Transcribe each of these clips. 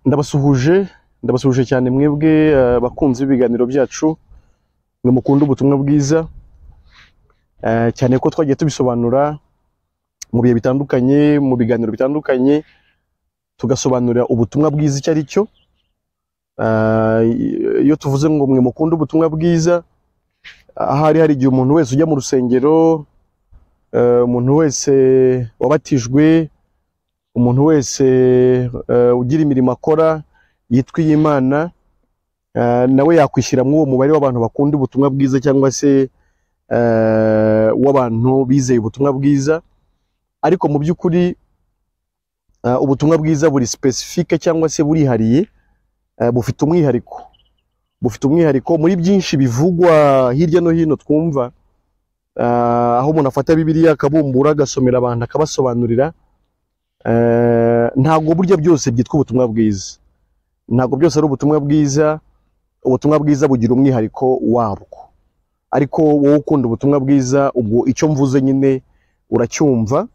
Ndabasuhuje, ndabasuhuje cyane mwebwe bakunzi b'ibiganiro byacu, mwe mukunda ubutumwa bwiza, cyane ko twagiye tubisobanura mu bihe bitandukanye, mu biganiro bitandukanye, tugasobanurira ubutumwa bwiza icyo ari cyo. Iyo tuvuze ngo mwe mukunda ubutumwa bwiza, ahari hari igihe umuntu wese ujya mu rusengero, umuntu wese wabatijwe, umuntu wese ugira imirimo akora yitwa iy'Imana, nawe yakwishyira muri uwo mubare w'abantu bakunda ubutumwa bwiza, cyangwa se w'abantu bizeye ubutumwa bwiza. Ariko mu by'ukuri ubutumwa bwiza buri spécifique cyangwa se burihariye, bufite umwihariko, bufite umwihariko muri byinshi bivugwa hirya no hino twumva, aho umuntu afata Bibiliya akabumbura, agasomera abantu, akabasobanurira. Ntabwo burya byose byitwa ubutumwa bwiza, ntabwo byose ari ubutumwa bwiza. Ubutumwa bwiza bugira umwihariko wabwo, ariko wowe ukunda ubutumwa bwiza, ubwo icyo mvuze nyine uracyumva.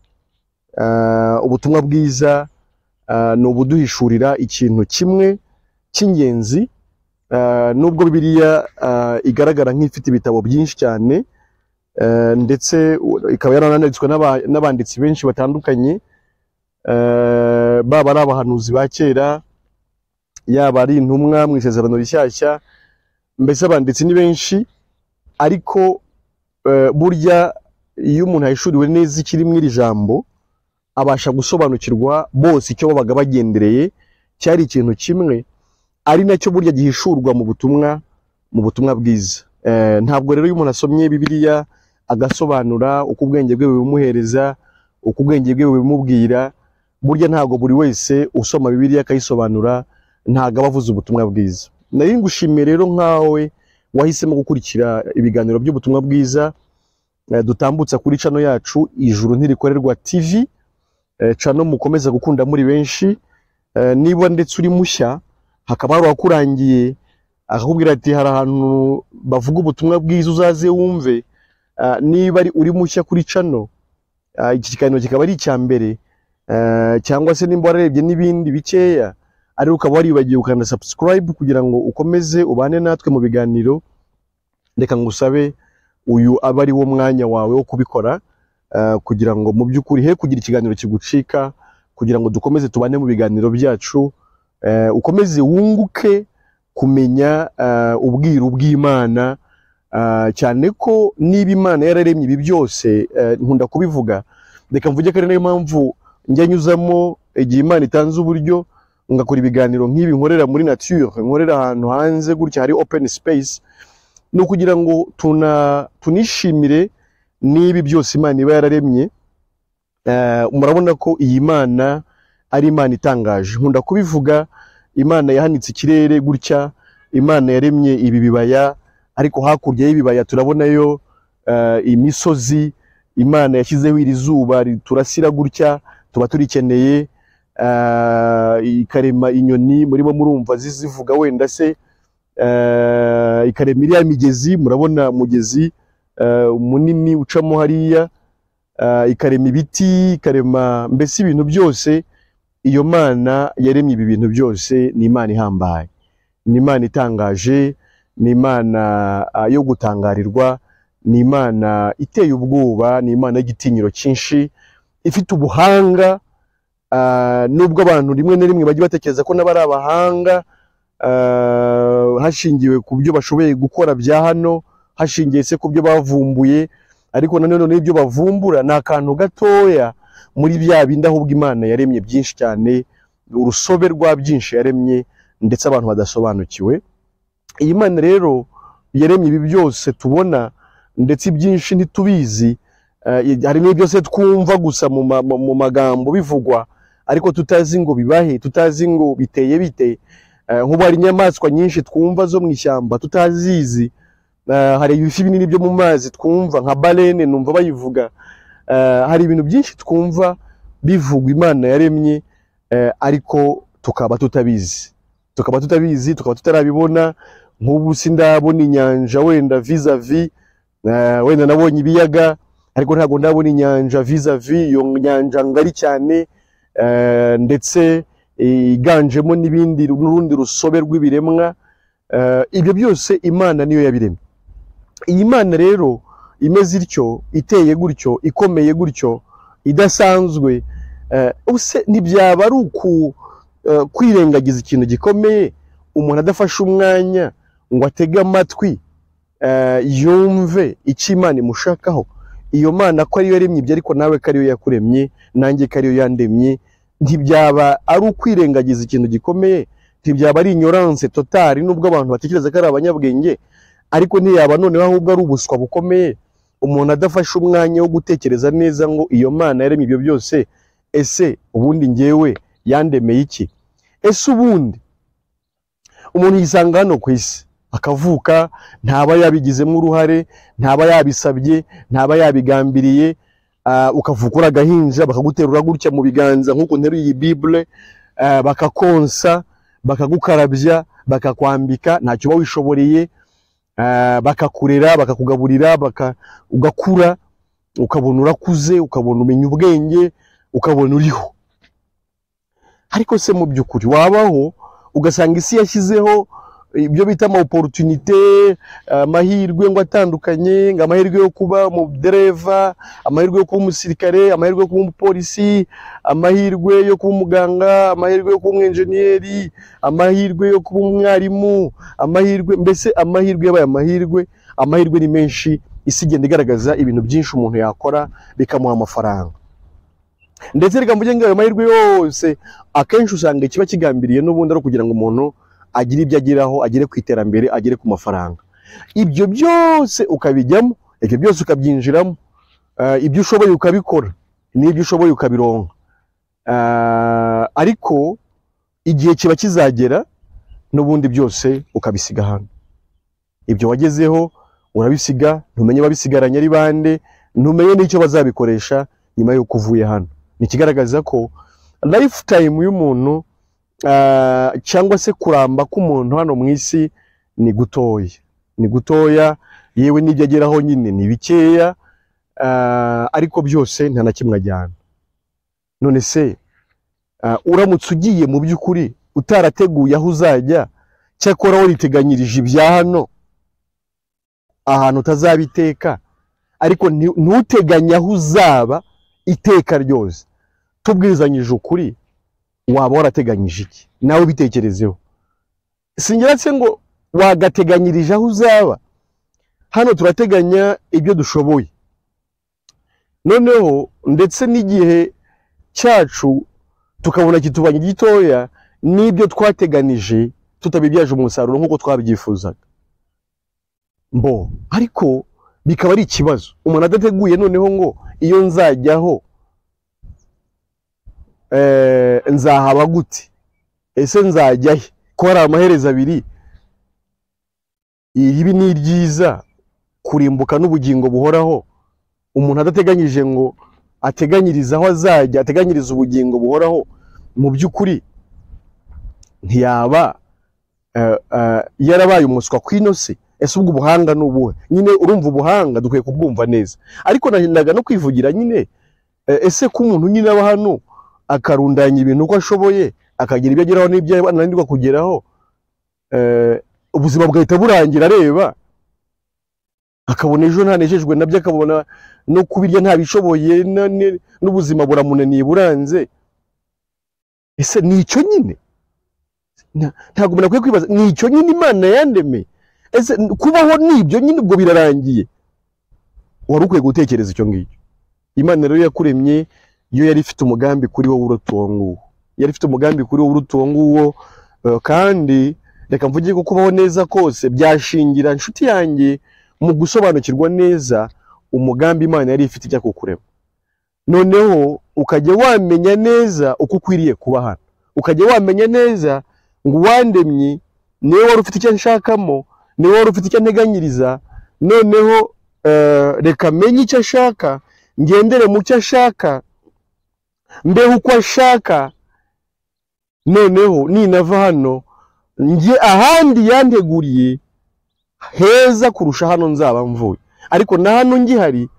Ubutumwa bwiza ni ubuduhishurira ikintu kimwe cy'ingenzi. Nubwo Bibiliya igaragara nk'ifite ibitabo byinshi cyane, ndetse ikaba yarananditswe n'abanditsi benshi batandukanye, baba ari abahanuzi ba kera, yaba ari intumwa mu Isezerano Rishyashya, mbese abanditsi ni benshi. Ariko burya iyo umuntu ahishuriwe neza ikiri mu iri jambo, abasha gusobanukirwa bose icyo babaga bagendereye cyari ikintu kimwe, ari nacyo burya gihishurwa mu butumwa bwiza. Ntabwo rero iyo umuntu asomye Bibiliya agasobanura uko ubwenge bwe bubimuhereza, uko ubwenge bwe bubimubwira, burya ntabwo buri wese usoma Bibiliya akayisobanura ntabwo aba avuze ubutumwa bwiza. Nari ngushimiye rero nkawe wahisemo gukurikira ibiganiro by'ubutumwa bwiza dutambutsa kuri channel yacu Ijuru Ntirikorerwa TV, channel mukomeza gukunda muri benshi. Niba ndetse uri mushya, hakaba hari uwakurangiye akakubwira ati hari ahantu bavuga ubutumwa bwiza, uzaze wumve. Niba ari uri mushya kuri channel, iki kiganiro kikaba ari icya mbere, cyangwa se nimba wararebye n'ibindi bikeya ariko ukaba waribagiwe ukanda subscribe kugira ngo ukomeze ubane natwe mu biganiro, reka ngusabe uyu abe ari wo mwanya wawe wo kubikora, kugira ngo mu by'ukuri he kugira ikiganiro kigucika, kugira ngo dukomeze tubane mu biganiro byacu, ukomeze wunguke kumenya ubwiru bw'Imana, cyane ko niba Imana yararemye ibi byose, nkunda kubivuga, reka mvuge ko ari nayo mpamvu njya nyuzamo igihe Imana itanze uburyo ngakora ibiganiro nk'ibi nkorera muri nature, nkorera ahantu hanze gutya hari open space, ni ukugira ngo tunishimire n'ibi byose Imana iba yararemye. Murabona ko iyi Mana ari Imana itangaje. Nkunda kubivuga, Imana yahanitse ikirere gutya, Imana yaremye ibi bibaya, ariko hakurya y'ibibaya turabonayo imisozi. Imana yashyizeho iri zuba riturasira gutya, tuba turikeneye, ikarema inyoni murimo murumva zivuga wenda se, ikarema iriya migezi, murabona umugezi munini ucamo hariya, ikarema ibiti, ikarema mbese ibintu byose. Iyo Mana yaremye ibi bintu byose ni Imana ihambaye, ni Imana itangaje, ni Imana yo gutangarirwa, ni Imana iteye ubwoba, ni Imana y'igitinyiro cyinshi, ifite ubuhanga. Nubwo abantu rimwe na rimwe bajya batekereza ko nabo ari abahanga, hashingiwe ku byo bashoboye gukora bya hano, hashingiye se ku byo bavumbuye, ariko nanone n'ibyo bavumbura ni akantu gatoya muri bya bindi ahubwo Imana yaremye byinshi cyane, urusobe rwa byinshi yaremye ndetse abantu badasobanukiwe. Iyi Mana rero yaremye ibi byose tubona, ndetse ibyinshi ntitubizi, hari n'ibyo se twumva gusa mu magambo bivugwa, ariko tutazi ngo bibahe, tutazi ngo biteye bite. Nk'ubu hari inyamaswa nyinshi twumva zo mu ishyamba tutazizi. Hari ibifi binini byo mu mazi twumva nka baleine, numva bayivuga. Hari ibintu byinshi twumva bivugwa Imana yaremye, ariko tukaba tutabizi, tukaba tutabizi, tukaba tutarabibona. Nk'ubu sindabona inyanja wenda vis-a-vis, wenda nabonye ibiyaga, ariko ntabwo ndabona inyanja vis-a-vis, iyo nyanja ngari cyane, ndetse iganjemo n'ibindi n'urundi rusobe rw'ibiremwa. Ibyo byose Imana niyo yabiremye. Iyi Mana rero imeze ityo, iteye gutyo, ikomeye gutyo, idasanzwe, use ntibyaba ari kwirengagiza ikintu gikomeye umuntu adafashe umwanya ngo atege amatwi, yumve icyo Imana imushakaho. Iyo Mana ko ariyo yaremye ibyo, ariko nawe ko ariyo yakuremye, nanjye ko ariyo yandemye, ntibyaba ari ukwirengagiza ikintu gikomeye? Ntibyaba ari ignorance totale, nubwo abantu batekereza ko ari abanyabwenge, ariko ntiyaba noneho ahubwo ari ubuswa bukomeye umuntu adafashe umwanya wo gutekereza neza ngo iyo Mana yaremye ibyo byose, ese ubundi njyewe yandemeye iki? Ese ubundi umuntu yisanga hano ku isi akavuka, ntaba yabigizemo uruhare, ntaba yabisabye, ntaba yabigambiriye, ukavuka uri agahinja, bakaguterura gutya mu biganza nk'uko nteruye iyi Bible, bakakonsa, bakagukarabya, bakakwambika, ntacyo uba wishoboreye, bakakurera, bakakugaburira, ugakura, ukabona urakuze, ukabona umenya ubwenge, ukabona uriho. Ariko se mu by'ukuri wabaho ugasanga isi yashyizeho ibyo bita ama opportunité, amahirwe ngo atandukanye, ngo amahirwe yo kuba umudereva, amahirwe yo kuba umusirikare, amahirwe yo kuba umupolisi, amahirwe yo kuba umuganga, amahirwe yo kuba umwenjeniyeri, amahirwe yo kuba umwarimu, amahirwe, mbese amahirwe yabaye amahirwe, amahirwe ni menshi. Isi igenda igaragaza ibintu byinshi umuntu yakora bikamuha amafaranga. Ndetse reka mvuge ngo ayo mahirwe yose akenshi usanga ikiba kigambiriye n'ubundi ari ukugira ngo umuntu agire ibyo ageraho, agere ku iterambere, agere ku mafaranga. Ibyo byose ukabijyamo, ibyo byose ukabyinjiramo, ibyo ushoboye ukabikora, n'ibyo ushoboye ukabironka. Ariko igihe kiba kizagera n'ubundi byose ukabisiga hano. Ibyo wagezeho urabisiga, ntumenye ababisigaranye ari bande, ntumenye n'icyo bazabikoresha nyuma y'uko uvuye hano. Ni ikigaragaza ko lifetime y'umuntu, cyangwa se kuramba k'umuntu hano mu isi ni gutoya, ni gutoya, yewe n'ibyo ageraho nyine ni bikeya, ariko byose nta na kimwe ajyana. None se uramutse ugiye mu by'ukuri utarateguye aho uzajya, cyakora wariteganyirije ibya hano ahantu utazabiteka, ariko ntuteganye aho uzaba iteka ryose, tubwizanyije ukuri waba warateganyije iki? Nawe bitekerezeho. Singira se ngo wagateganyirije aho uzaba. Hano turateganya ibyo dushoboye, noneho ndetse n'igihe cyacu tukabona kitubanye gitoya, n'ibyo twateganije tutabibyaje umusaruro nk'uko twabyifuzaga. Mbo ariko bikaba ari ikibazo umuntu adateguye noneho ngo iyo nzajyaho nzahaba gute? Ese nzajya he? Ko hari amaherezo abiri, iribi ni iryiza, kurimbuka n'ubugingo buhoraho. Umuntu adateganyije ngo ateganyirize aho azajya, ateganyirize ubugingo buhoraho, mu by'ukuri ntiyaba yarabaye umuswa kw'ino si? Ese ubwo ubuhanga ni ubuhe? Nyine urumva ubuhanga dukwiye kubwumva neza, ariko nahindaga no kwivugira nyine, ese ko umuntu nyine aba hano akarundanya ibintu uko ashoboye, akagira ibyo ageraho n'ibyo ananirwa kugeraho, ubuzima bugahita burangira areba, akabona ejo ntanejejwe nabyo, akabona no kubirya ntabishoboye, n'ubuzima buramunaniye buranze. Ese ni icyo nyine? Ntabwo umuntu akwiye kwibaza ni icyo nyine Imana yandemeye? Ese kubaho nibyo nyine ubwo birarangiye? Wari ukwiye gutekereza icyo ngicyo. Imana rero yakuremye yo yari ifite umugambi kuri wowe uruta uwo nguwo, yari ifite umugambi kuri wowe uruta uwo nguwo. Kandi reka mvuge ko kubaho neza kose byashingira, inshuti yanjye, mu gusobanukirwa neza umugambi Imana yari ifite ijya kukurema. Noneho ukajya wamenya neza uko ukwiriye kuba hano, ukajya wamenya neza ngo uwandemye niwe wari ufite icyo nshakamo, niwe wari ufite icyo nteganyiriza. Noneho reka menye icyo ashaka, ngendere mu cyo ashaka, mbeho uko ashaka. Noneho ninava hano njye ahandi yanteguriye heza kurusha hano nzaba mvuye, ariko na hano ngihari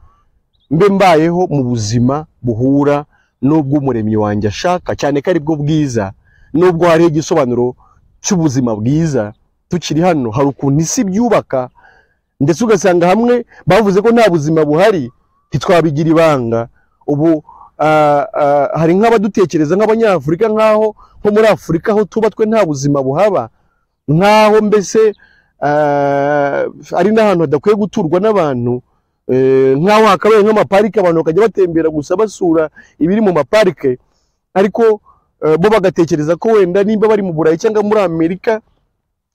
mbe mbayeho mu buzima buhura n'ubw'umuremyi wanjye ashaka, cyane ko aribwo bwiza Nubwo hariho igisobanuro cy'ubuzima bwiza tukiri hano, hari ukuntu isi byubaka, ndetse ugasanga hamwe bavuze ko nta buzima buhari, ntitwabigira ibanga. Ubu hari nk'abadutekereza nk'abanyafurika, nk'aho nko muri Afurika aho tuba twe nta buzima buhaba, nk'aho mbese ari n'ahantu hadakwiye guturwa n'abantu, nk'aho hakabaye nk'amaparike abantu bakajya batembera gusa basura ibiri mu maparike, ariko bo bagatekereza ko wenda nimba bari mu Burayi cyangwa muri Amerika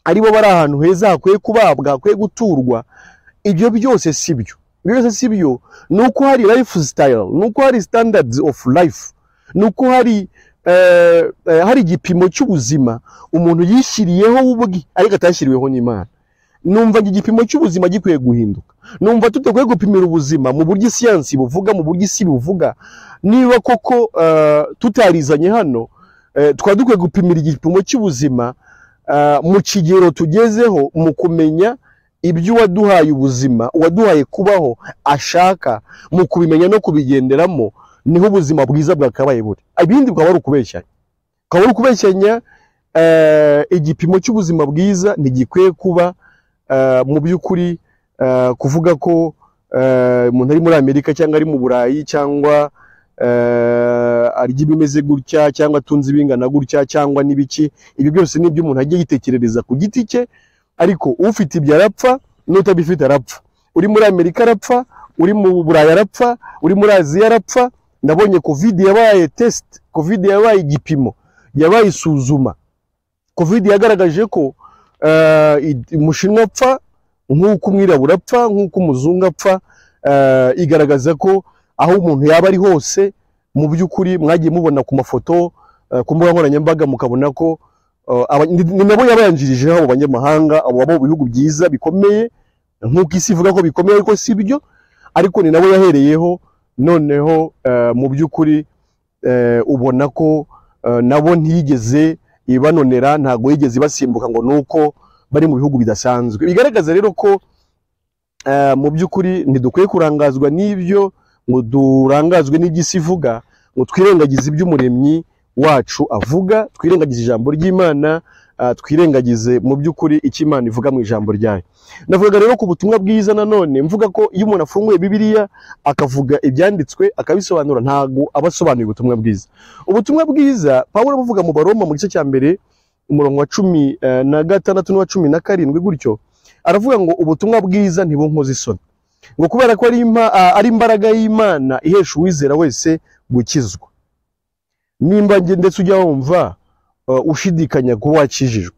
aribo bari ahantu heza hakwiye kubabwa, hakwiye guturwa. Ibyo byose si byo, ibyo byose si byo. Ni uko hari lifestyle, ni uko hari standards of life, ni uko hari igipimo cy'ubuzima umuntu yishyiriyeho ubwe ariko atashyiriweho n'Imana. Numva igipimo cy'ubuzima gikwiye guhinduka. Numva tudakwiye gupimira ubuzima mu buryo siyansi buvuga, mu buryo isi buvuga. Niba koko tutarizanye hano, twaba dukwiye gupimira igipimo cy'ubuzima mu kigero tugezeho mu kumenya ibyo uwaduhaye ubuzima, uwaduhaye kubaho ashaka, mu kubimenya no kubigenderamo, niho ubuzima bwiza bwakabaye buri. Ibindi bukaba ari ukubeshyanya, bukaba ari ukubeshyanya. Igipimo cy'ubuzima bwiza ntigikwiye kuba mu by'ukuri kuvuga ko umuntu ari muri Amerika cyangwa ari mu Burayi cyangwa arya ibimeze gutya cyangwa atunze ibingana gutya cyangwa n'ibiki. Ibi byose ni ibyo umuntu ajya yitekerereza ku giti cye, ariko ufite ibyo arapfa n'utabifite arapfa. Uri muri Amerika arapfa, uri mu Burayi arapfa, uri muri Aziya arapfa. Nabonye Covid yabaye test, Covid yabaye igipimo, yabaye isuzuma. Covid yagaragaje ko umushinwa apfa nk'uko umwirabura apfa, nk'uko umuzungu apfa. Igaragaza ko aho umuntu yaba ari hose, mu by'ukuri mwagiye mubona ku mafoto ku mbuga nkoranyambaga, mukabona ko ni nabo yabanjirijeho abo banyamahanga, abo baba mu bihugu byiza bikomeye nk'uko isi ivuga ko bikomeye, ariko si byo, ariko ni nabo yahereyeho. Noneho mu by'ukuri ubona ko nabo ntiyigeze ibanonera, ntabwo yigeze ibasimbuka ngo nuko bari mu bihugu bidasanzwe. Bigaragaza rero ko mu by'ukuri ntidukwiye kurangazwa n'ibyo, ngo durangazwe n'iby'isi ivuga, ngo twirengagize iby'umuremyi wacu avuga, twirengagize ijambo ry'Imana, twirengagize mu by'ukuri icyo Imana ivuga mu ijambo ryayo. Navugaga rero ku butumwa bwiza nanone, mvuga ko iyo umuntu afunguye Bibiliya akavuga ibyanditswe akabisobanura, ntabwo aba asobanuye ubutumwa bwiza. Ubutumwa bwiza Pawulo abuvuga mu Baroma mu gice cya 1 umurongo wa 16 n'uwa 17 gutyo, aravuga ngo ubutumwa bwiza ntibunkoze isoni, ngo kubera ko ari imbaraga y'Imana ihesha uwizera wese gukizwa. Nimba ndetse ujya wumva ushidikanya ko wakijijwe,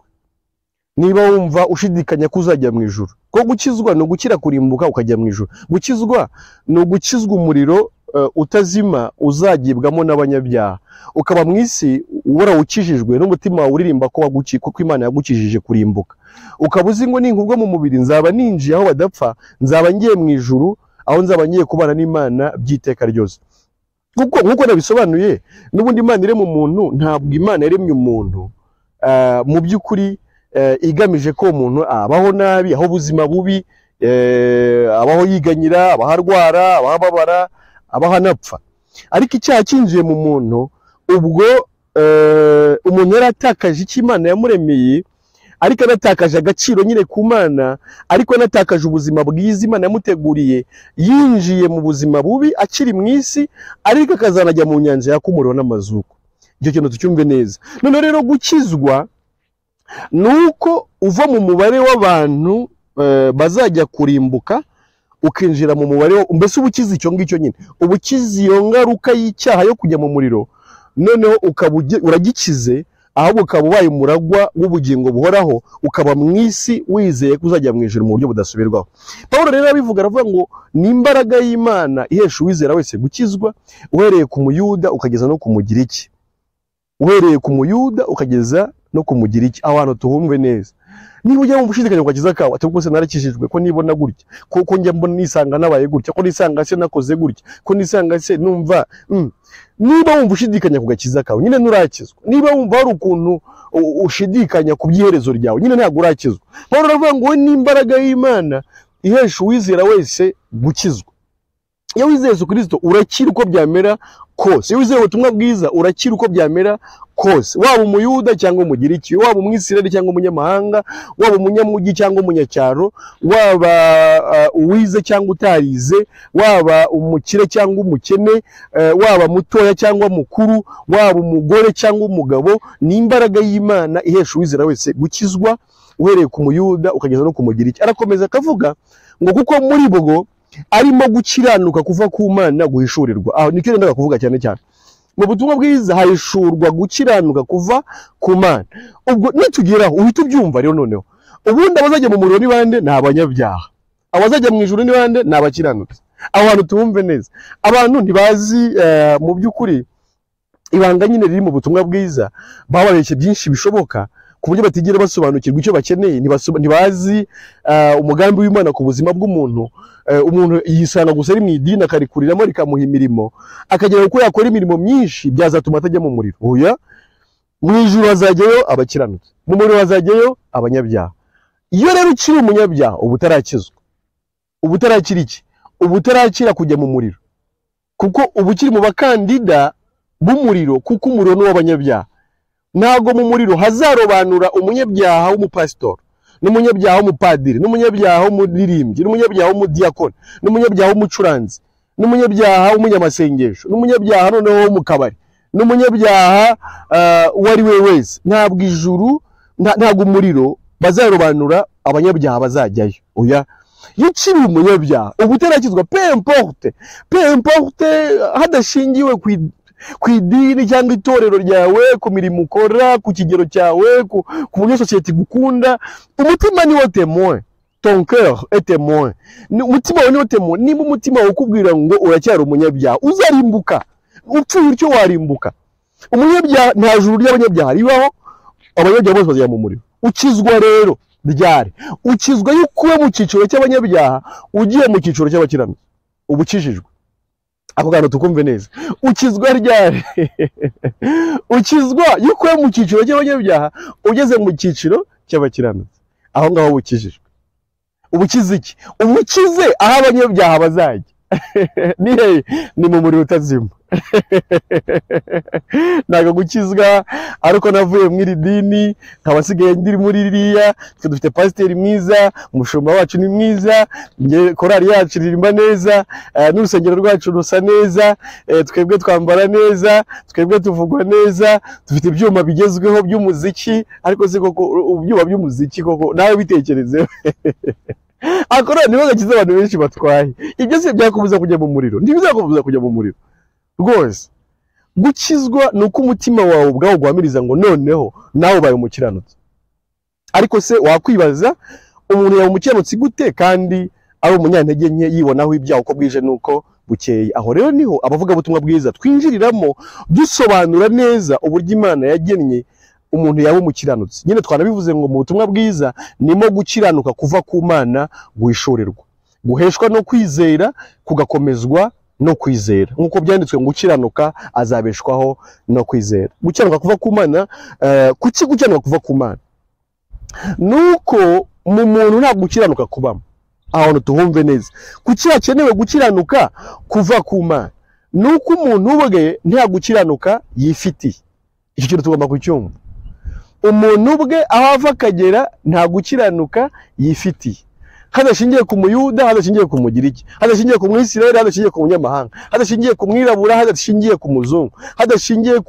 niba wumva ushidikanya ko uzajya mu ijuru, ko gukizwa ni ugukira kurimbuka ukajya mu ijuru, gukizwa ni ugukizwa umuriro utazima uzagibwamo n'abanyabyaha, ukaba mu isi warawukijijwe n'umutima wawe uririmba ko ko Imana yagukijije kurimbuka, ukaba uzi ngo ninkubwa mu mubiri nzaba ninjiye aho badapfa, nzaba ngiye mu ijuru, aho nzaba ngiye kubana n'Imana by'iteka ryose. Kuko nkuko nabisobanuye, n'ubundi Imana irema umuntu, ntabwo Imana yaremye umuntu mu by'ukuri igamije ko umuntu abaho nabi, aho ubuzima bubi, abaho yiganyira, abaho arwara, abaho ababara, abaho anapfa. Ariko icyaha cyinjiye mu muntu, ubwo umuntu yari atakaje icyo Imana yamuremeye, ariko anatakaje agaciro nyine ku Mana, ariko anatakaje ubuzima bwiza Imana yamuteguriye, yinjiye mu buzima bubi akiri mu isi, ariko akazanajya mu nyanja yaka umuriro n'amazuku. Icyo kintu tucyumve neza. None rero gukizwa nuko uva mu mubare w'abantu bazajya kurimbuka, ukinjira mu mubare, mbese ubukiza icyo ngicyo nyine, ubukiza iyo ngaruka y'icyaha yo kujya mu muriro, noneho ukaba uragikize, ahubwo ukaba ubaye umuragwa w'ubugingo buhoraho, ukaba mu isi wizeye ko uzajya mu ijuru mu buryo budasubirwaho. Pawulo rero abivuga, aravuga ngo ni imbaraga y'Imana ihesha uwizera wese gukizwa, uhereye ku Muyuda ukageza no ku Mugiriki, uhereye ku Muyuda ukageza no ku Mugiriki. Aho hantu tuhumve neza. Niba ujya wumva ushidikanya ku gakiza kawe, ati ubwo se narakijijwe, ko nibona gutya, ko njya mbona nisanga nabaye gutya, ko nisanga se nakoze gutya, ko nisanga se numva Niba wumva ushidikanya ku gakiza kawe, nyine nturakizwa. Niba wumva hari ukuntu ushidikanya ku by'iherezo ryawe, nyine ntabwo urakizwa. Pawulo aravuga ngo we ni imbaraga y'Imana ihesha uwizera wese gukizwa. Iyo wizeye Yesu Kristo urakira uko byamera kose. Iyo wizeye ubutumwa bwiza urakira uko byamera kose, waba umuyuda cyangwa umugiriki, waba umwisirayeli cyangwa umunyamahanga, waba umunyamujyi cyangwa umunyacyaro, waba uwize cyangwa utarize, waba umukire cyangwa umukene, waba mutoya cyangwa mukuru, waba umugore cyangwa umugabo. Ni imbaraga y'Imana ihesha uwizera wese gukizwa, uhereye ku muyuda ukageza no ku mugiriki. Arakomeza akavuga ngo kuko muri bwo arimo gukiranuka kuva ku Mana guhishurirwa. Aho nicyo nendaga kuvuga cyane cyane. Mu butumwa bwiza hahishurwa gukiranuka kuva ku Mana. Ubwo nitugeraho uhita ubyumva rero. Noneho ubundi abazajya mu muriro ni bande? Ni abanyabyaha. Abazajya mu ijuru ni bande? Ni abakiranutsi. Aho hantu tumve neza. Abantu ntibazi mu by'ukuri ibanga nyine riri mu butumwa bwiza, bababeshye byinshi bishoboka ku buryo batigera basobanukirwa icyo bakeneye. Ntibazi umugambi w'Imana ku buzima bw'umuntu. Umuntu yisanga gusa ari mu idini, akarikuriramo, rikamuha imirimo, akagera uko yakora imirimo myinshi byazatuma atajya mu muriro. Oya, mu ijuru hazajyayo abakiranutsi, mu muriro hazajyayo abanyabyaha. Iyo rero ukiri umunyabyaha uba utarakizwa, uba utarakira iki? Uba utarakira kujya mu muriro, kuko uba ukiri mu bakandida b'umuriro, kuko umuriro ni uw'abanyabyaha. Ntabwo mu muriro hazarobanura umunyabyaha w'umupasitori n'umunyabyaha w'umupadiri n'umunyabyaha w'umuririmbyi n'umunyabyaha w'umudiyakoni n'umunyabyaha w'umucuranzi n'umunyabyaha w'umunyamasengesho n'umunyabyaha noneho wo mu kabari n'umunyabyaha uwo ari we wese. Ntabwo ijuru, ntabwo umuriro bazarobanura abanyabyaha bazajyayo. Oya, iyo ukiri umunyabyaha uba utarakizwa, peu importe, peu importe, hadashingiwe ku idini cyangwa itorero ryawe, ku mirimo ukora, ku kigero cyawe, ku buryo sosiyete igukunda. Umutima niwo témoin, ton cœur est témoin. Umutima wawe niwo témoin. Niba umutima wawe ukubwira ngo uracyari umunyabyaha, uzarimbuka. Upfuye utyo warimbuka. Umunyabyaha, nta juru ry'abanyabyaha ribaho, abanyabyaha bose bazajya mu muriro. Ukizwa rero ryari? Ukizwa iyo ukuwe mu cyiciro cy'abanyabyaha ugiye mu cyiciro cy'abakiranutsi, uba ukijijwe. Ako kantu tukumve neza. Ukizwa ryari? Ukizwa iyo ukuwe mu cyiciro cy'abanyabyaha ugeze mu cyiciro cy'abakiranutsi. Aho ngaho uba ukijijwe. Uba ukize iki? Uba ukize aho abanyabyaha bazajya. Ni hehe? Ni mu muriro utazima. Ntabwo gukizwa ariko navuye mu iri dini nkaba nsigaye ndi muri ririya. Twe dufite pasiteri mwiza, umushumba wacu ni mwiza, korali yacu iririmba neza, n'urusengero rwacu rusa neza, twebwe twambara neza, twebwe tuvugwa neza, dufite ibyuma bigezweho by'umuziki. Ariko se koko ibyuma by'umuziki koko, nawe bitekerezeho, akora nibo gakiza abantu benshi batwaye. Ibyo si byakubuza kujya mu muriro, ntibizakubuza kujya mu muriro rwose. Gukizwa ni uko umutima wawe ubwawo uguhamiriza ngo noneho nawe ubaye umukiranutsi. Ariko se wakwibaza, umuntu yaba umukiranutsi gute kandi ari umunyantege nke, yibonaho ibyaha uko bwije n'uko bukeye? Aho rero niho abavugabutumwa bwiza twinjiriramo, dusobanura neza uburyo Imana yagennye umuntu yaba umukiranutsi. Nyine twanabivuze ngo mu butumwa bwiza nimo gukiranuka kuva ku Mana guhishurirwa, guheshwa no kwizera, kugakomezwa no kwizera, nk'uko byanditswe ngo gukiranuka azabeshwaho no kwizera. Gukiranuka kuva ku Mana, kuki gukiranuka kuva ku Mana? Nuko mu muntu nta gukiranuka kubamo. Aho hantu tuhumve neza. Kuki hakenewe gukiranuka kuva ku Mana? Nuko umuntu ubwe nta gukiranuka yifitiye. Icyo kintu tugomba kucyumva. Umuntu ubwe aho ava akagera nta gukiranuka yifitiye, hadashingiye ku muyuda, hadashingiye ku mugiriki, hadashingiye ku mwisirayeli, hadashingiye ku munyamahanga, hadashingiye ku mwirabura, hadashingiye ku muzungu, hadashingiye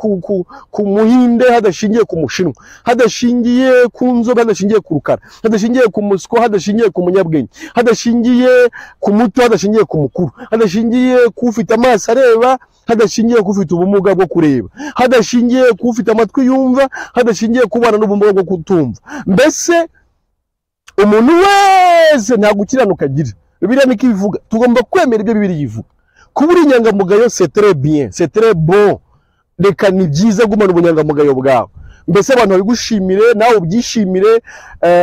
ku muhinde, hadashingiye ku mushinwa, hadashingiye ku nzobe, hadashingiye ku rukara, hadashingiye ku muswa, hadashingiye ku munyabwenge, hadashingiye ku muto, hadashingiye ku mukuru, hadashingiye ku ufite amaso areba, hadashingiye ku ufite ubumuga bwo kureba, hadashingiye ku ufite amatwi yumva, hadashingiye ku bana n'ubumuga bwo kutumva. Mbese umuntu wese nta gukiranuka agira. Bibiliya niko ibivuga, tugomba kwemera ibyo Bibiliya ivuga. Kuba uri inyangamugayo, c'est très bien, c'est très bon, reka ni byiza, gumana ubunyangamugayo bwawe. Mbese abantu babigushimire, nawe ubyishimire,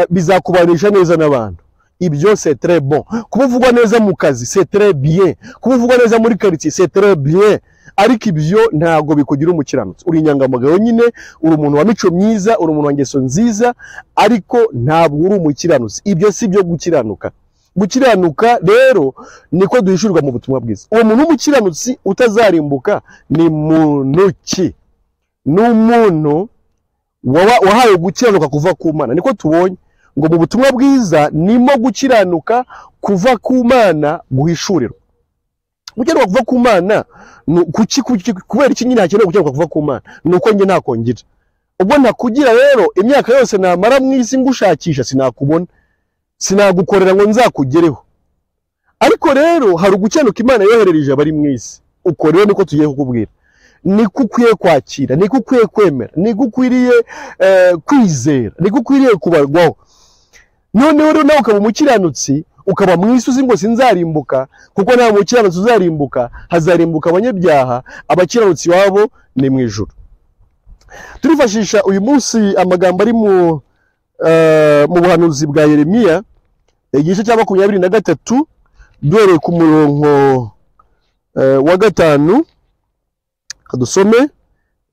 bizakubanisha neza n'abantu. Ibyo c'est très bon. Kuba uvugwa neza mu kazi, c'est très bien. Kuba uvugwa neza muri quartier, c'est très bien. Ariko ibyo ntabwo bikugira umukiranutsi. Uri inyangamugayo nyine, uri umuntu wa mico myiza, uri umuntu wa ngeso nziza, ariko ntabwo uri umukiranutsi. Ibyo si byo gukiranuka. Gukiranuka rero niko duhishurirwa mu butumwa bwiza. Uwo muntu w'umukiranutsi utazarimbuka ni muntu ki? Ni umuntu wahawe gukiranuka kuva ku Mana. Niko tubonye ngo mu butumwa bwiza nimo gukiranuka kuva ku Mana guhishurirwa. Gukiranuka kuva ku Mana kuki kubera iki nyine hakenewe gukiranuka kuva ku Mana? Nuko njye ntakongira. Ubwo ntakugira rero imyaka yose namara mu isi ngushakisha sinakubona, sinagukorera ngo nzakugereho. Ariko rero hari ugukiranuka Imana yoherereje abari mu isi. Uko rero niko tugiye kukubwira, niko ukwiye kwakira, niko ukwiye kwemera, niko ukwiriye kwizera, niko ukwiriye kubarwaho. Noneho rero nawe ukaba umukiranutsi, ukaba mu isi uzi ngo sinzarimbuka, kuko nta mukiranutsi uzarimbuka, hazarimbuka abanyabyaha, abakiranutsi wabo ni mu ijuru. Turifashisha uyu munsi amagambo ari mu buhanuzi bwa Yeremiya igice cya 23 duhereye ku murongo wa 5. Kadusome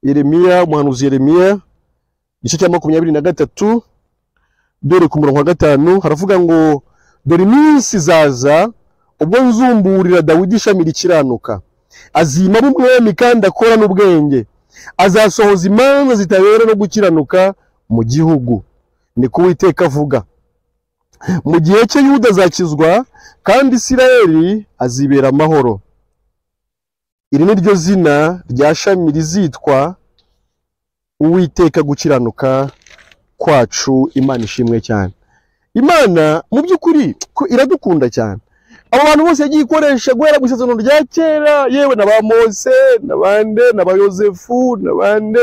Yeremiya, umuhanuzi Yeremiya igice cya 23 duhereye ku murongo wa 5, haravuga ngo dore iminsi izaza ubwo nzumburira Dawidi ishami rikiranuka, azima umwami kandi akora n'ubwenge, azasohoza imanza zitabera no gukiranuka mu gihugu, niko Uwiteka avuga. Mu gihe cye Yuda azakizwa kandi Isirayeli azibera amahoro. Iri ni ryo zina rya shami rizitwa Uwiteka gukiranuka kwacu. Imana ishimwe cyane. Imana mu by'ukuri iradukunda cyane. Abo bantu bose yagiye ikoresha guhera mu isezerano rya kera, yewe na ba Mose n'abande na ba Yosefu n'abande,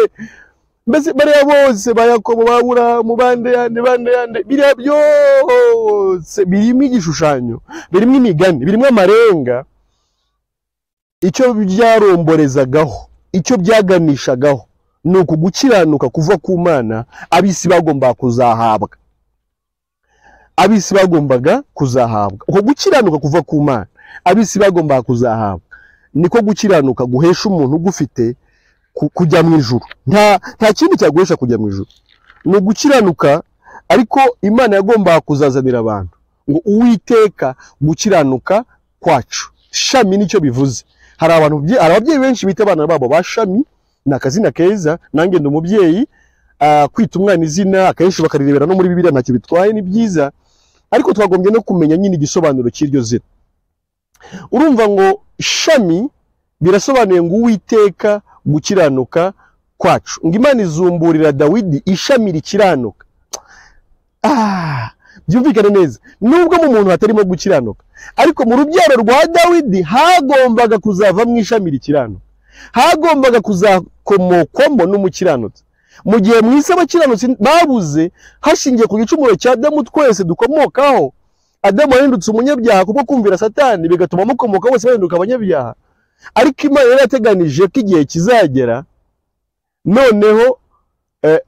mbese bariya bose ba Yakobo ba Aburahamu bande yande bande yande, biriya byose birimo igishushanyo, birimo imigani, birimo amarenga. Icyo byaromborezagaho, icyo byaganishagaho ni ukugukiranuka kuva ku Mana abisi bagombaga kuzahabwa. Abisi bagombaga kuzahabwa uko gukiranuka kuva ku Mana, abisi bagombaga kuzahabwa. Niko gukiranuka guhesha umuntu ugufite kujya mu ijuru. Nta kindi cyaguhesha kujya mu ijuru, ni ugukiranuka. Ariko Imana yagombaga kuzazanira abantu ngo Uwiteka gukiranuka kwacu. Shami nicyo bivuze. Hari abantu, hari ababyeyi benshi bita abana babo ba Shami, ni akazina keza. Nanjye ndi umubyeyi, kwita umwana izina akenshi bakarirebera no muri Bibiliya ntacyo bitwaye, ni byiza, ariko twagombye no kumenya nyine igisobanuro cy'iryo zina. Urumva ngo Shami birasobanuye ngo Uwiteka gukiranuka kwacu, ngo Imana izumburira Dawidi ishami rikiranuka. Byumvikane neza, nubwo mu muntu hatarimo gukiranuka, ariko mu rubyaro rwa Dawidi hagombaga kuzavamo ishami rikiranuka, hagombaga kuzakomokwamo n'umukiranutsi. Mu gihe mu isi abakiranutsi babuze hashingiye ku gicumuro cya Adamu twese dukomokaho, Adamu yahindutse umunyabyaha kubwo kumvira Satani, bigatuma amukomoka bose bahinduka abanyabyaha. Ariko Imana yari yateganije ko igihe kizagera noneho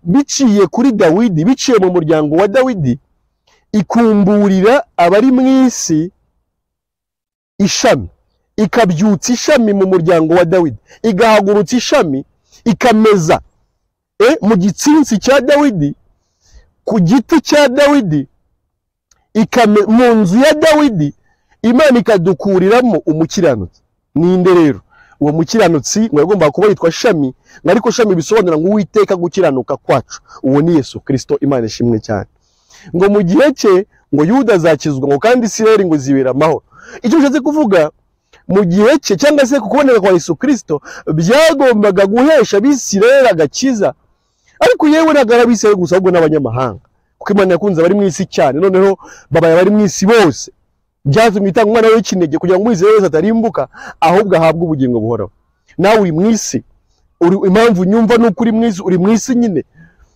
biciye kuri Dawidi, biciye mu muryango wa Dawidi, ikumburira abari mu isi ishami, ikabyutsa ishami mu muryango wa Dawidi, igahagurutsa ishami, ikameza mu gitsinsi cya Dawidi, ku giti cya Dawidi, mu nzu ya Dawidi, Imana ikadukuriramo umukiranutsi. Ninde rero uwo mukiranutsi? Ngo yagombaga kuba yitwa Shami, ariko Shami bisobanura ngo Uwiteka gukiranuka kwacu. Uwo ni Yesu Kristo. Imana ishimwe cyane. Ngo mu gihe cye ngo Yuda azakizwa, ngo kandi Isirayeli ngo zibera amahoro. Icyo bishatse kuvuga, mu gihe cye cyangwa se ku kuboneka kwa Yesu Kristo byagombaga guhesha Abisirayeli agakiza, ariko yewe ntabwo ari Abisirayeli gusa, ahubwo n'abanyamahanga, kuko Imana yakunze abari mu isi cyane, noneho babaye abari mu isi bose. Byatumye itanga umwana w'ikinege kugira ngo umwizera wese atarimbuka, ahubwo ahabwe ubugingo buhoraho. Nawe uri mu isi, impamvu nyumva nuko uri mu isi, uri mu isi nyine,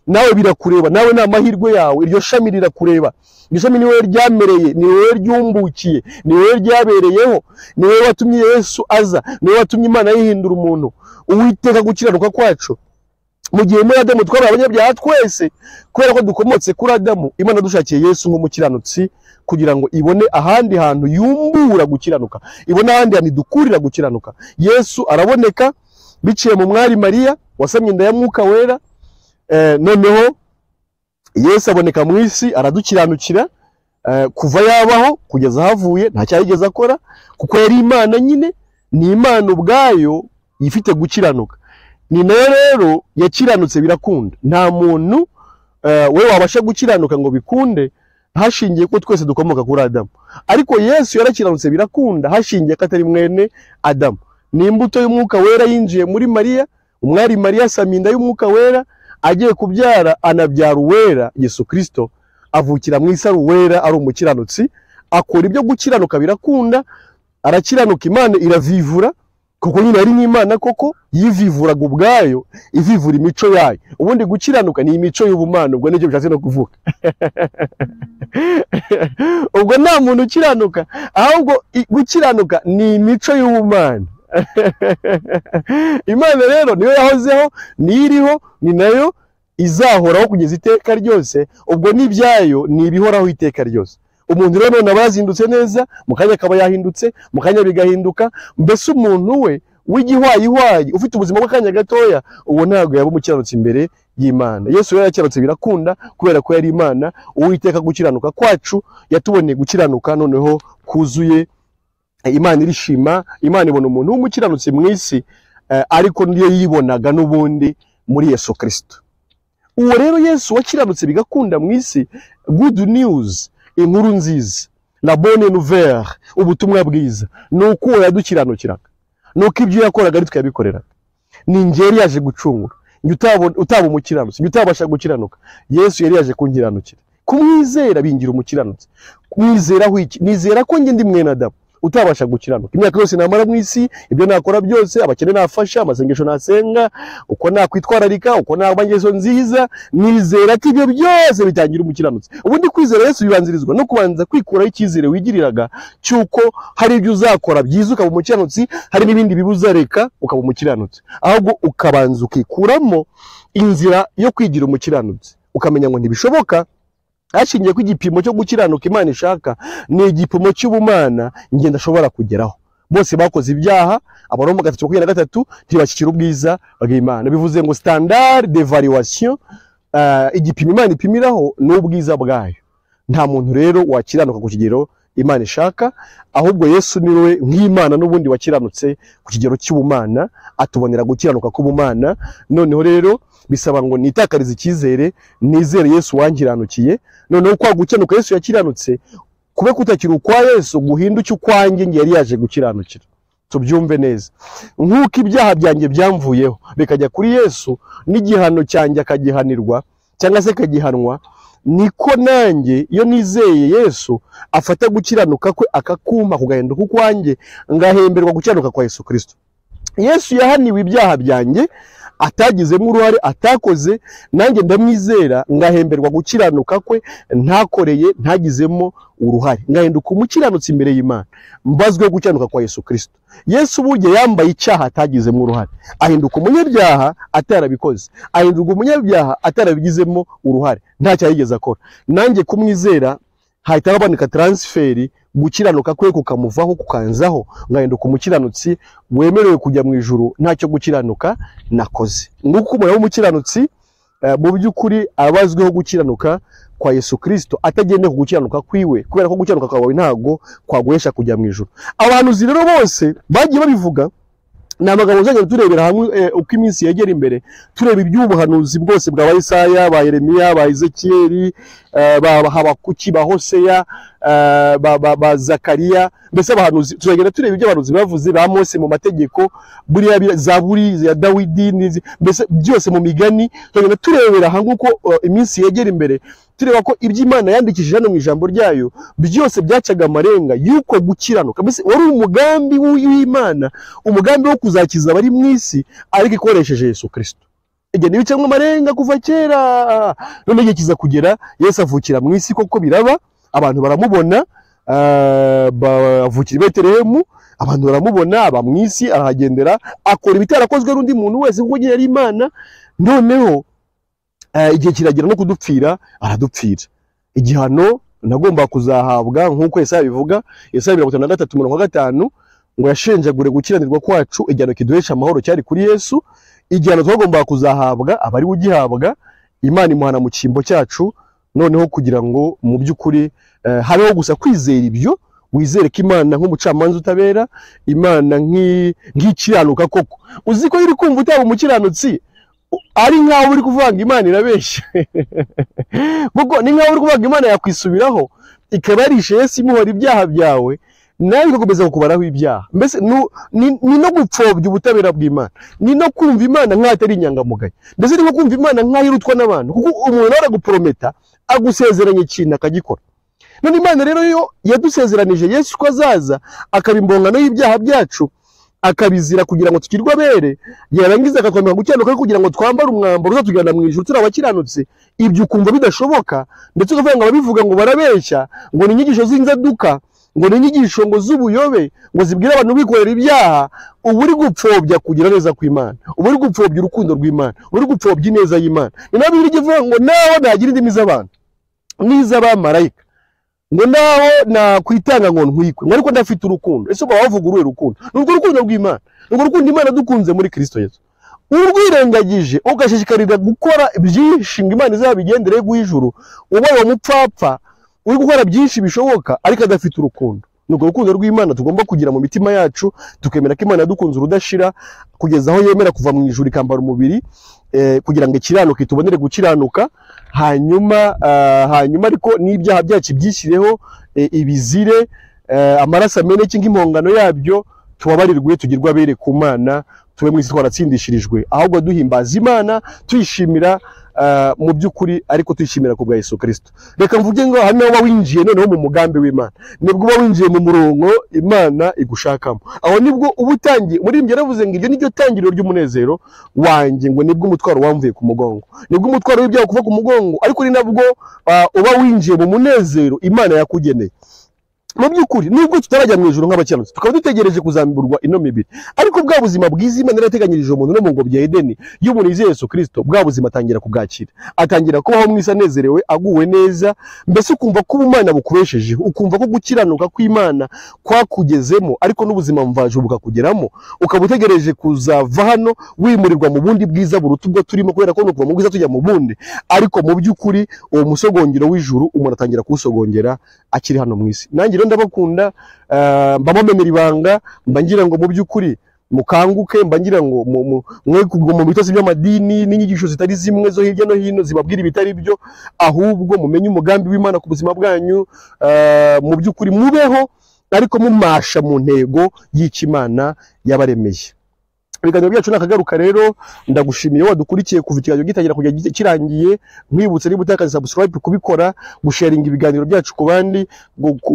nawe birakureba, nawe ni amahirwe yawe, iryo shami rirakureba. Iryo shami ni wowe ryamereye, ni wowe ryumbukiye, ni wowe ryabereyeho, ni wowe watumye Yesu aza, ni wowe watumye Imana yihindura umuntu. Uwiteka gukiranuka kwacu. Mu gihe muri Adamu twabaye abanyabyaha twese, kubera ko dukomotse kuri Adamu, Imana dushakiye Yesu nk'umukiranutsi kugira ngo ibone ahandi hantu yumbura gukiranuka, ibone ahandi hantu idukurira gukiranuka. Yesu araboneka biciye mu mwari Mariya wasamye inda ya Mwuka Wera. Noneho Yesu aboneka mu isi aradukiranukira, Kuva yabaho kugeza ahavuye nta cyaha yigeze akora, kuko yari Imana nyine, ni Imana ubwayo ifite gukiranuka. Ni nayo rero yakiranutse birakunda. Nta muntu we wabasha gukiranuka ngo bikunde hashingiye ko twese dukomoka kuri Adamu, ariko Yesu yarakiranutse birakunda hashingiye ko atari mwene Adamu. Ni imbuto y'umwuka wera yinjiye muri Mariya, umwari Mariya asaminda y'umwuka wera, agiye kubyara anabyara uwera Yesu Kristo, avukira mu isi ari uwera, ari umukiranutsi, akora ibyo gukiranuka birakunda, arakiranuka, Imana iravivura, kuko nyine ari n'Imana koko yivivuraga ubwayo, ivivura imico yayo. Ubundi gukiranuka ni imico y'ubumana, ubwo nicyo bishatse no kuvuga. Ubwo nta muntu ukiranuka, ahubwo gukiranuka ni imico y'ubumana. Imana rero niyo yahozeho, niyo iriho, ni nayo izahoraho kugeza iteka ryose. Ubwo n'ibyayo ni ibihoraho iteka ryose. Umuntu rero none aba yazindutse neza, mu kanya akaba yahindutse, mu kanya bigahinduka. Mbese umuntu we w'igihwayihwayi ufite ubuzima bw'akanya gatoya, uwo ntabwo yaba umukiranutsi imbere y'Imana. Yesu rero yakiranutse birakunda kubera ko yari Imana. Uwiteka gukiranuka kwacu yatuboneye gukiranuka noneho kuzuye. Imana irishima, Imana ibona umuntu w'umukiranutsi mu isi, ariko niyo yibonaga n'ubundi muri Yesu Kristo. Uwo rero Yesu wakiranutse bigakunda mu isi, good news, inkuru nziza, la bonne nouvelle, ubutumwa bwiza, ni uko uwo yadukiranukiraga, ni uko ibyo yakoraga ari twe yabikoreraga. Ni njye yari yaje gucungura, njye utaba umukiranutsi, njye utabasha gukiranuka, Yesu yari yaje kunkiranukira. Kumwizera bingira umukiranutsi. Kumwizeraho iki? Nizera ko njye ndi mwene Adamu utabasha gukiranuka. Imyaka yose namara mu isi, ibyo nakora byose, abakene nafasha, amasengesho nasenga, uko nakwitwararika, uko naba ingeso nziza, nizera ko ibyo byose bitangira umukiranutsi. Ubundi kwizera Yesu bibanzirizwa no kubanza kwikuraho icyizere wigiriraga cy'uko hari ibyo uzakora byiza ukaba umukiranutsi, hari n'ibindi bibi uzareka ukaba umukiranutsi. Ahubwo ukabanza ukikuramo inzira yo kwigira umukiranutsi, ukamenya ngo ntibishoboka. Hashingiye ko igipimo cyo gukiranuka Imana ishaka ni igipimo cy'ubumana njye ndashobora kugeraho. Bose bakoze ibyaha, Abaroma 3:23 ntibashyikira ubwiza bw'Imana. Bivuze ngo standard d'evaluation, igipimo Imana ipimiraho ni ubwiza bwayo. Nta muntu rero wakiranuka ku kigero Imana ishaka, ahubwo Yesu niwe nk'Imana n'ubundi wakiranutse ku kigero cy'ubumana, atubonera gukiranuka k'ubumana. Noneho rero bisaba ngo nitakarize icyizere, nizere Yesu wankiranukiye. Noneho kwa gukiranuka Yesu yakiranutse kube kutakiri ukwa Yesu, guhinduke ukwanjye njye yari yaje gukiranukira. Tubyumve neza. Nk'uko ibyaha byanjye byamvuyeho bikajya kuri Yesu, n'igihano cyanjye akagihanirwa cyangwa se akagihanwa, niko nanjye iyo nizeye Yesu afata gukiranuka kwe akakumpa kugahinduka ukwanjye, ngahemberwa gukiranuka kwa Yesu Kristo. Yesu yahaniwe ibyaha byanjye atagizemo uruhare, atakoze, nanjye ndamwizera ngahemberwa gukiranuka kwe ntakoreye, ntagizemo uruhare, ngahinduka umukiranutsi imbere y'Imana, mbazwe gukiranuka kwa Yesu Kristo. Yesu burya yambaye icyaha atagizemo uruhare, ahinduka umunyabyaha atarabikoze, ahinduka umunyabyaha atarabigizemo uruhare, nta cyaha yigeze akora. Nanjye kumwizera hahita haboneka transferi, gukiranuka kwe kukamuvaho kukanzaho, ngahinduka umukiranutsi wemerewe kujya mu ijuru ntacyo gukiranuka nakoze. Nguko umuntu w'umukiranutsi mu by'ukuri abazweho gukiranuka kwa Yesu Kristo, atagendeye ku gukiranuka kwiwe, kubera ko gukiranuka kwawe ntago kwaguhesha kujya mu ijuru. Abahanuzi rero bose bagiye babivuga, ni amagambo uzajya turebera hamwe uko iminsi yegera imbere, tureba iby'ubuhanuzi bwose bwa Isaya, ba Yeremiya, ba Ezekiyeli, ba Habakuki, ba Hoseya, ba Zakariya, mbese abahanuzi tuzagenda tureba ibyo abahanuzi bavuze, ba Mose mu mategeko, buriya Zaburi ya Dawidi, mbese byose mu migani, tuzagenda turebera hamwe uko iminsi yegera imbere, tureba ko ibyo Imana yandikishije hano mu ijambo ryayo byose byacaga amarenga y'uko gukiranuka. Mbese wari umugambi w'Imana, umugambi wo kuzakiza abari mu isi, ariko ikoresheje Yesu Kristo. Igihe ntibicamwe amarenga kuva kera, none igihe kiza kugera Yesu avukira mu isi koko biraba, abantu baramubona, bavukira i Betelehemu, abantu baramubona, aba mu isi, arahagendera, akora ibitarakozwe n'undi muntu wese kuko yari Imana. Noneho igihe kiragera no kudupfira, aradupfira. Igihano nagomba kuzahabwa nk'uko Yesaya bivuga, Yesaya 53:5, ngo yashenjagure gukiranirwa kwacu, igihano kiduhesha amahoro cyari kuri Yesu. Igihano twagomba kuzahabwa abari ugihabwa, Imana imuhana mu cyimbo cyacu. Noneho kugira ngo mu by'ukuri habeho gusa kwizera ibyo, wizere ko Imana nk'umucamanza utabera, Imana nk'ikiranuka koko. Uzi ko uri kumva utaba umukiranutsi ari nkaho uri kuvuga ngo Imana irabeshya, kuko ni nkaho uri kuvuga ngo Imana yakwisubiraho ikaba yarishe Yesu imuhora ibyaha byawe, nawe igakomeza kukubaraho ibyaha. Mbese ni no gupfobya ubutabera bw'Imana, ni no kumva Imana nk'aho atari inyangamugayo, ndetse ni no kumva Imana nk'aho irutwa n'abantu, kuko umuntu nawe araguprometa, agusezeranya ikintu akagikora. None Imana rero yo yadusezeranije Yesu ko azaza akaba imbongano y'ibyaha byacu, akabizira kugira ngo tukirwe abere, yarangiza akatwambika gukiranuka kugira ngo twambare umwambaro uzatujyana mu ijuru turi abakiranutsi. Ibyo ukumva bidashoboka, ndetse ukavuga ngo ababivuga ngo barabeshya, ngo ni inyigisho z'inzaduka, ngo ni inyigisho ngo z'ubuyobe, ngo zibwira abantu bikorera ibyaha. Uba uri gupfobya kugira neza kw'Imana, uba uri gupfobya urukundo rw'Imana, uba uri gupfobya ineza y'Imana. Ni naho Bibiliya ivuga ngo naho nagira indimi z'abantu n'iz'abamarayika, ngo naho nakwitanga ngo ntwikwe, ngo ariko ndafite urukundo. Ese uba wavuga uruhe rukundo? Ni urwo rukundo rw'Imana, ni urwo rukundo Imana dukunze muri Kristo Yesu. Urwirengagije ugashishikarira gukora byinshi ngo Imana izabigendere guha ijuru, ubaye umupfapfa uri gukora byinshi bishoboka ariko adafite urukundo. Ni urwo rukundo rw'Imana tugomba kugira mu mitima yacu, tukemera ko Imana yadukunze urudashira kugeza aho yemera kuva mu ijuru ikambara umubiri, kugira ngo ikiranuke tubonere gukiranuka, hanyuma ariko n'ibyaha byacu byishyireho, ibizire, amaraso ameneke nk'impongano yabyo, tubabarirwe, tugirwe abere ku Mana, tube mu isi twaratsindishirijwe, ahubwo duhimbaza Imana tuyishimira mu by'ukuri, ariko tuyishimira ku bwa Yesu Kristo. Reka mvuge ngo hano uba winjiye noneho mu mugambi w'Imana, nibwo uba winjiye mu murongo Imana igushakamo, aho nibwo uba utangiye. Umuririmbyi yaravuze ngo iryo niryo tangiriro ry'umunezero wanjye, ngo nibwo umutwaro wamvuye ku mugongo, nibwo umutwaro w'ibyaha kuva ku mugongo, ariko ni nabwo uba winjiye mu munezero Imana yakugeneye. Mu by'ukuri nubwo tutarajya mu ijuru nk'abakiranutsi, tukaba dutegereje kuzamburwa ino mibiri, ariko bwa buzima bwiza Imana yarateganyirije umuntu no mu ngobyi ya Edeni, iyo umuntu yizeye Yesu Kristo, bwa buzima atangira kubwakira, atangira kubaho mu isi anezerewe, aguwe neza. Mbese ukumva ko ubumana bukubeshejeho, ukumva ko gukiranuka kw'Imana kwakugezemo, ariko n'ubuzima mvajuru bukakugeramo, ukaba utegereje kuzava hano wimurirwa mu bundi bwiza buruta ubwo turimo, kubera ko ni ukuva mu bwiza tujya mu bundi. Ariko mu by'ukuri uwo musogongero w'ijuru umuntu atangira kuwusogongera akiri hano mu isi. Nanjye rero ndabakunda, mba mbamenera ibanga, mba ngira ngo mu by'ukuri mukanguke, mba ngira ngo mwe kugwa mu bitotsi by'amadini n'inyigisho zitari zimwe zo hirya no hino zibabwira ibitari byo, ahubwo mumenye umugambi w'Imana ku buzima bwanyu. Mu by'ukuri mubeho ariko mumasha mu ntego y'icyo Imana yabaremeye. Ibiganiro byacu nakagaruka. Rero ndagushimiye wadukurikiye kuva ikiganiro gitangira kugeza kirangiye. Nkwibutse, niba utakaze subscribe, kubikora, gusharinga ibiganiro byacu ku bandi,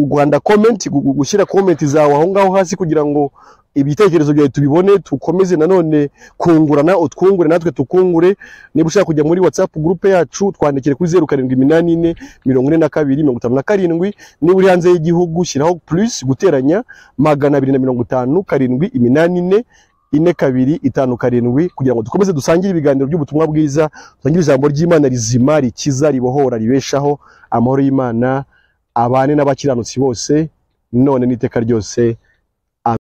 guhanda comment, gushyira comment zawe aho ngaho hasi kugira ngo ibitekerezo byawe tubibone, tukomeze nanone kungurana, utwungure natwe tukungure. Niba ushaka kujya muri WhatsApp group yacu, twandikire kuri 0784 42 57. Niba uri hanze y'igihugu, shyiraho plus guteranya 250 784 4257 kugira ngo dukomeze dusangire ibiganiro by'ubutumwa bwiza, dusangire ijambo ry'Imana rizima, rikiza, ribohora, ribeshaho. Amahoro y'Imana abane n'abakiranutsi bose none n'iteka ryose.